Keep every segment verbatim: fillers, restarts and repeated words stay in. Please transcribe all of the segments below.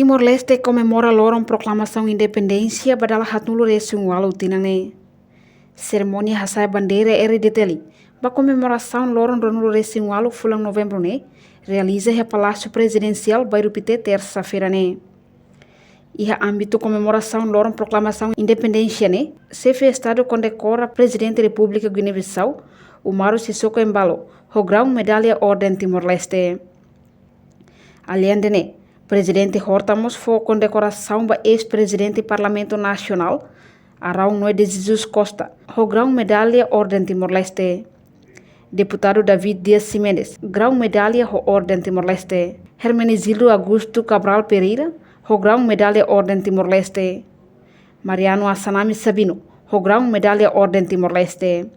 Timor-Leste komemora loron proklamasaun independénsia ba dala haatnulu-resin-ualu tinan ne'e. Serimónia hasa'e bandeira R D T L ba komemorasaun loron ruanulu-resin-ualu fulan Novembru ne'e realiza iha Palásiu Prezidensiál, Bairru Pité, tersa-feira ne'e. Iha ámbitu komemorasaun loron proklamasaun independénsia ne'e, Xefe Estadu kondekora Prezidente Repúblika Guiné-Bissau, Umaro Sissoco Embaló, ho graun medalla Orden Timor-Leste. Aleinde ne'e, Prezidente Horta mós fó kondekorasaun ba eis-Prezidente Parlamentu Nasionál, Araun Noé de Jesus Costa, ho graun medalla Orden Timor-Leste. Deputadu David Dias Ximenes, graun medalla ho Orden Timor-Leste. Hermenegildo Augusto Cabral Pereira, ho graun medalla Orden Timor-Leste. Mariano Assanami Sabino, ho graun medalla Orden Timor-Leste.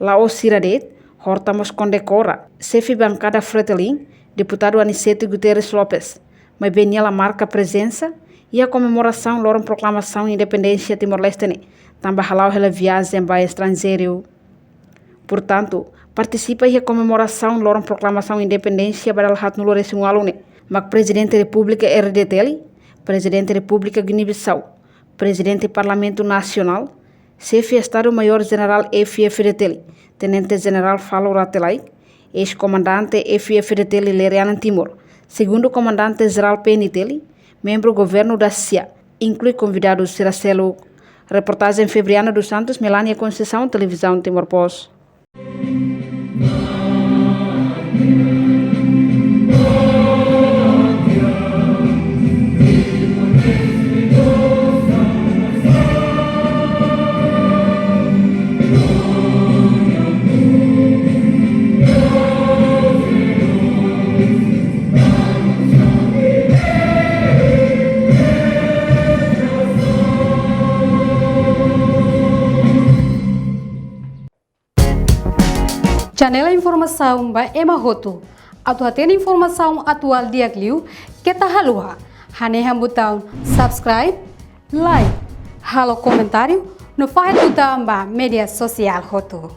La'ós sira de'it, Horta mós kondekora Xefe Bankada Fretilin, Deputadu Aniceto Guterres Lopes, maibé nia la marka prezensa iha komemorasaun loron proklamasaun independénsia Timor-Leste ne'e, tanba hala'o hela viajen ba estranjeiru. Portantu, partisipa iha komemorasaun loron proklamasaun independénsia ba dala haatnulu-resin-ualu ne'e mak Prezidente Repúblika R D T L, Prezidente Repúblika Guiné-Bissau, Prezidente Parlamentu Nasionál, Xefe Estadu-Maiór Jenerál F I F D T L, Tenente Jenerál Falo Rate Laek, eis-komandante F I F D T L Lere Anan Timor, Segundu Komandante Jerál P N T L, membru governu da sia, inklui konvidadu sira seluk. Reportajen Febriana dos Santos, Melania Conceição, Televizaun Timor Post. Janela informasaun ba ema hotu. Atu hatene informasaun atuál di'ak liu, keta haluha hanehan butaun subscribe, like, halo komentáriu, no fahe tutan ba média sosiál hotu.